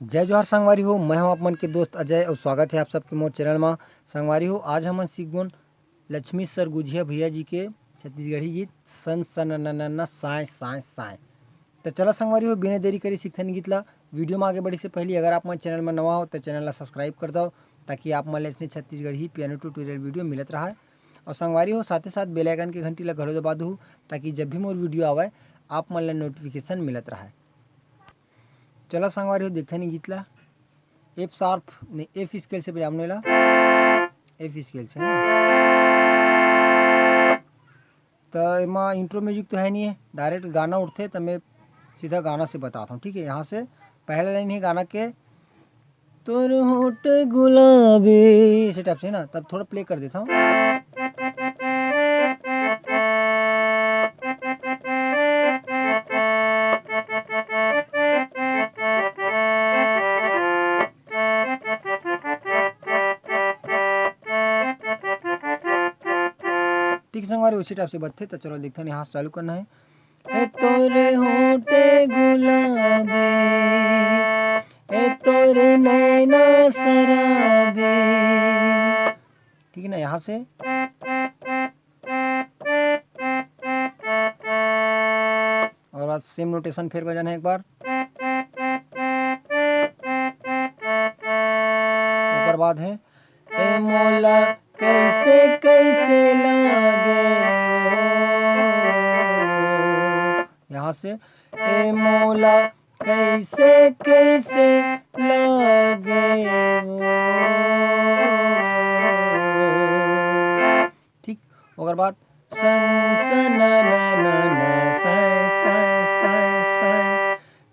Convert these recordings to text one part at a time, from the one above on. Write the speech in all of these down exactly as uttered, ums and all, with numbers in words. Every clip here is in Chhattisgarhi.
जय जोहार संगवारी हो, मैं हूं आप मन के दोस्त अजय अउ स्वागत हे आप सबके मोर चैनल मा। संगवारी हो, आज हमन सीखबोन लक्ष्मी सरगुजिया भैया जी के छत्तीसगढ़ी गीत सन सन न न न साय साय साय। त चला संगवारी हो, बिना देरी करे सीखथन गीत ला। वीडियो मा आगे बढ़े से पहले अगर आप मन चैनल मा नवा हो त चैनल ला सब्सक्राइब कर दव, ताकि आप मन ला अइसने छत्तीसगढ़ी पियानो ट्यूटोरियल वीडियो मिलत रहय। अउ संगवारी हो, साथे साथ बेल आइकन के घंटी ला घलो दबा दहू, ताकि जब भी मोर वीडियो आवय आप मन ला नोटिफिकेशन मिलत रहय। चला संगवारी हो, देखथन गीत ला। एफ शार्प नहीं, एफ स्केल से बजाबो एला। एफ स्केल से ना। त एमा इंट्रो म्यूजिक तो है नहीं है, डायरेक्ट गाना उठथे, त मैं सीधा गाना से बताता हूँ, ठीक है। यहाँ से पहला लाइन है गाना के, "तोर होठ गुलाबी", ऐसे टाइप से ना। तब थोड़ा प्ले कर देता हूँ। ठीक संगवारी, उसी टाइप से बजथे। तो चलो देखते हैं, यहाँ से चालू करना है। ए तोरे होठे गुलाबी, ए तोरे नैना शराबी। ठीक है ना, यहाँ से। और बाद सेम नोटेशन फिर बजाना है एक बार। ओकर बाद है, ए मोला कैसे कैसे लागे वो। यहाँ से, ए मोला कैसे कैसे लागे वो। ठीक, ओकर बाद सन सन न न न सन सन सन सन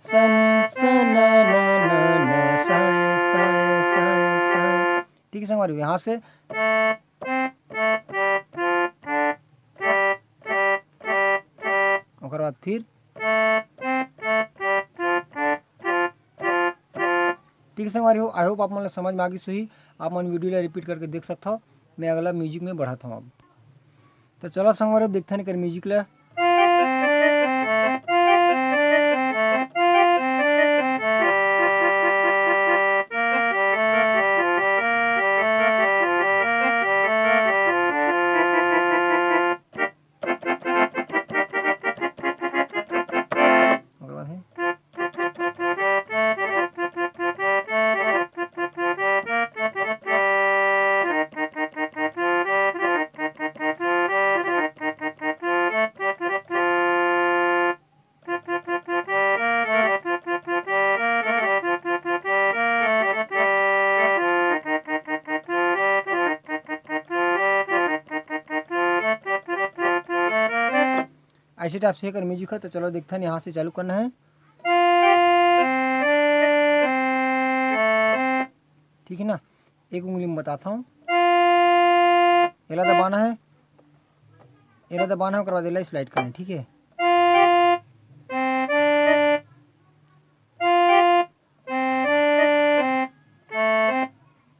सन सन न न न सन सन सन सन। ठीक है संगवारी, यहाँ से ओकर बाद फिर। ठीक है संगवारी हो, आई होप आप मन ला समझ में आ गिस होही। आप मन वीडियो ला रिपीट करके देख सकथव। मैं अगला म्यूजिक में बढ़त हूँ अब। तो चलो संगवारी हो, देखथन एकर म्यूजिक ला। ओकर बाद है। ऐसे टाइप से एकर म्यूजिक है। तो चलो देखथन, यहाँ से चालू करना है। ठीक है ना, एक उंगली में बताता हूँ, एला दबाना है, एला दबाना है, ओकर बाद एला स्लाइड करना है, ठीक है।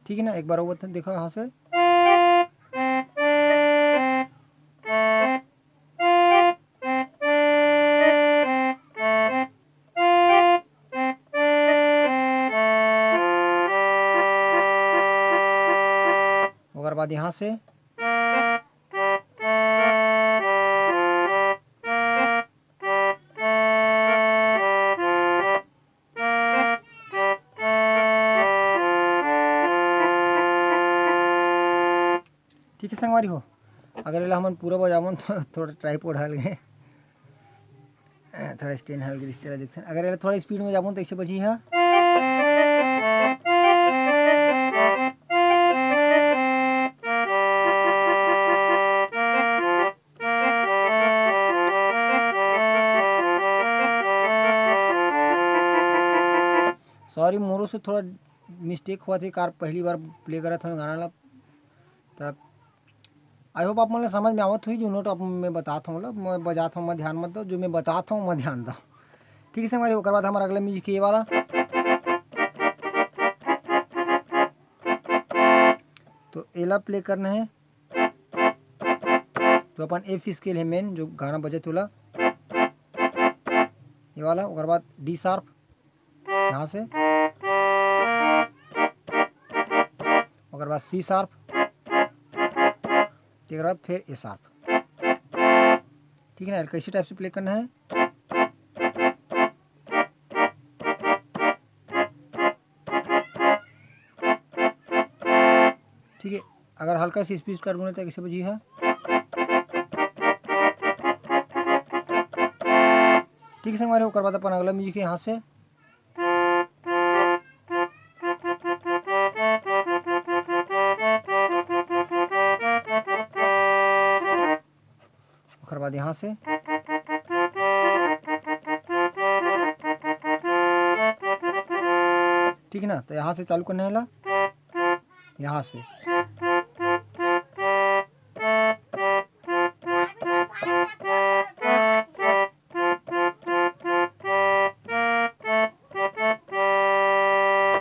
ठीक है ना, एक बार और बता, देखो यहाँ से। ओकर बाद यहाँ से। ठीक है संगवारी हो, अगर एला हमन पूरा बजावन तो थोड़ा ट्राइपॉड हल गए, थोड़ा स्टैंड हल गए, चला देखथन। अगर एला थोड़ा स्पीड में जाबो तो ऐसे बजी है। सॉरी, मोरो से थोड़ा मिस्टेक हुआ थे, कार पहली बार प्ले करत हूँ गाना ला। तब आई होप आप मन ला समझ में आवत हुई, जो नोट आप मैं बतात हूँ, मतलब मैं बजात हूँ, मैं ध्यान मत दो, जो मैं बतात हूँ, मैं ध्यान दो। ठीक है संगवारी, ओकर बाद हमारा अगला म्यूजिक ये वाला। तो एला प्ले करना है, तो अपन एफ स्केल है मेन, जो गाना बजे तोला, ये वाला। ओकर बाद डी शार्प, यहाँ से, ओकर बाद C sharp, तेकर बाद फिर A sharp। ठीक है ना, कैसे टाइप से प्ले करना है। ठीक है, अगर हल्का सा स्पीड कर बोले तो कैसे बजी है। ठीक है संगवारी, ओकर बाद अपन अगला म्यूजिक है यहाँ से। ओकर बाद यहाँ से, ठीक है ना, तो यहाँ से चालू करने वाला, यहाँ से।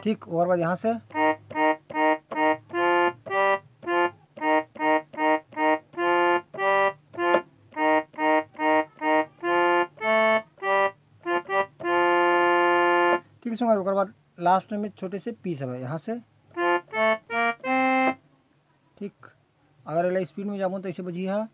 ठीक, ओकर बाद यहाँ से। ठीक है संगवारी, ओकर बाद लास्ट में छोटे से पीस हवे यहाँ से। ठीक, अगर एला स्पीड में जाबो तो ऐसे बजी हा।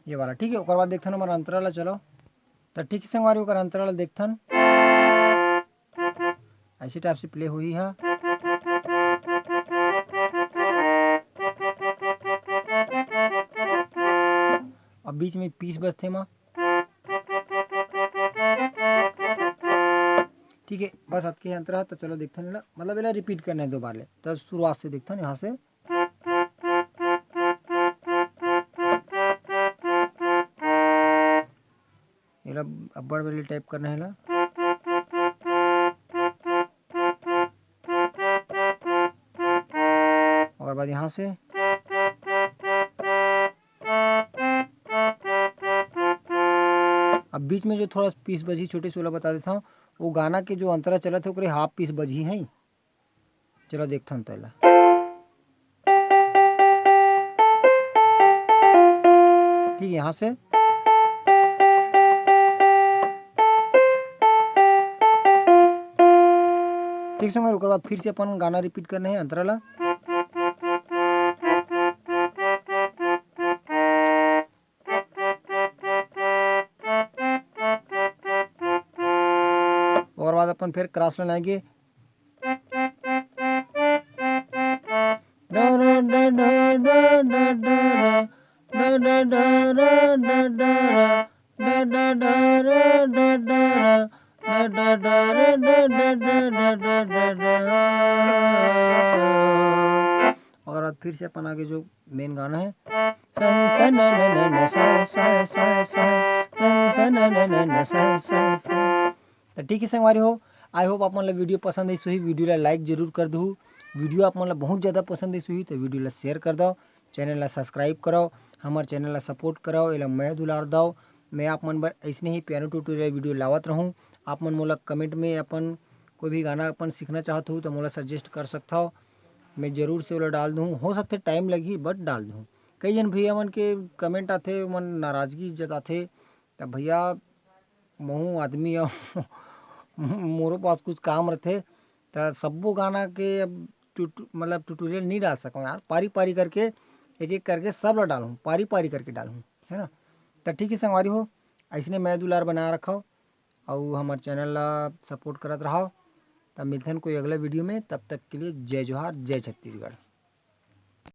ये वाला ठीक है। ओकर बाद देखथन हमर अंतरा ला, चलो। त ठीक है संगवारी, ओकर अंतरा ला देखथन। ऐसे टाइप से प्ले हुई है। अब बीच में पीस बजथे मा। ठीक है, बस अतके अंतरा। तो चलो देखथन एला, मतलब एला रिपीट करना है दो बार ले। तो शुरुआत से देखथन यहाँ से। एला अब्बड़ बेर टाइप करना है एला। ओकर बाद यहाँ से। अब बीच में जो थोड़ा पीस बजी छोटे से, ओला बता देता हूँ। वो गाना के जो अंतरा चलत है, ओकरे हाफ पीस बजी है। चलो देखथन तेला। ठीक, यहाँ से। ठीक संगवारी, ओकर बाद फिर से अपन गाना रिपीट करना है, अंतरा ला। ओकर बाद अपन फिर क्रॉस लाइन आगे। ओकर बाद फिर से अपन आगे जो मेन गाना है, सन सन न न न सा सा सा सा, सन सन न न न सा सा सा। तो ठीक है संगवारी हो, आई होप आप मन ला वीडियो पसंद आइस होही। वीडियो ला लाइक जरूर कर दहू। वीडियो आप मन ला बहुत ज़्यादा पसंद आइस होही तो वीडियो ला शेयर कर दव, चैनल ला सब्सक्राइब करव, हमर चैनल ला सपोर्ट करव, एला मया दुलार दव। मैं आप मन बर ऐसने ही पियानो ट्यूटोरियल वीडियो लावत रहूँ। आप मन मोला कमेंट में अपन कोई भी गाना अपन सीखना चाहत हो तो मोला सजेस्ट कर सकथव, मैं जरूर से ओला डाल दूँ। हो सकथे टाइम लगही, बट डाल दूँ। कई झन भैया मन के कमेंट आथे, ओमन नाराजगी जताथे, त भैया महू आदमी अउ मोरो पास कुछ काम रथे, त सब्बो गाना के अब ट्यूट-, मतलब ट्यूटोरियल नहीं डाल सकूँ यार, पारी पारी करके, एक एक करके सब ला डालूँ, पारी पारी करके डालूँ, है ना। त ठीक है संगवारी हो, ऐसने मया दुलार बना रखव, अउ हमर चैनल ला सपोर्ट करत रहव। तब मिलथन कोई अगला वीडियो में, तब तक के लिए जय जोहार, जय छत्तीसगढ़।